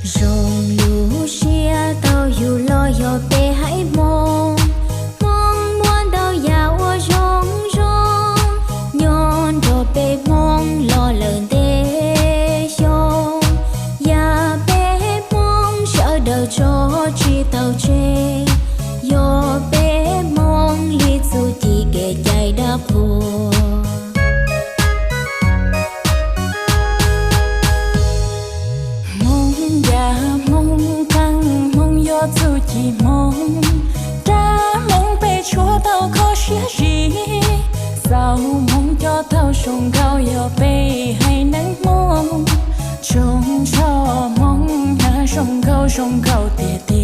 Zoo lub siab tau yug los yog peb haiv Hmoob, Hmoob muaj ntau yam uas zoo zoo, nyob nrog peb Hmoob los lawm ntev xyoo. Yam peb Hmoob sawv daws tso tsis tau tseg, yog peb Hmoob li txuj ci kev cai dab qhuas. Hmoob yam Hmoob qeej, Hmoob yog txuj ci Hmoob, dab Hmoob peb tshuav tau kho siab zim, xaus Hmoob coj tau zoo nkauj yog peb haiv neeg Hmoob, tsoom tsho Hmoob hnav zoo nkauj zoo nkauj tiag tiag.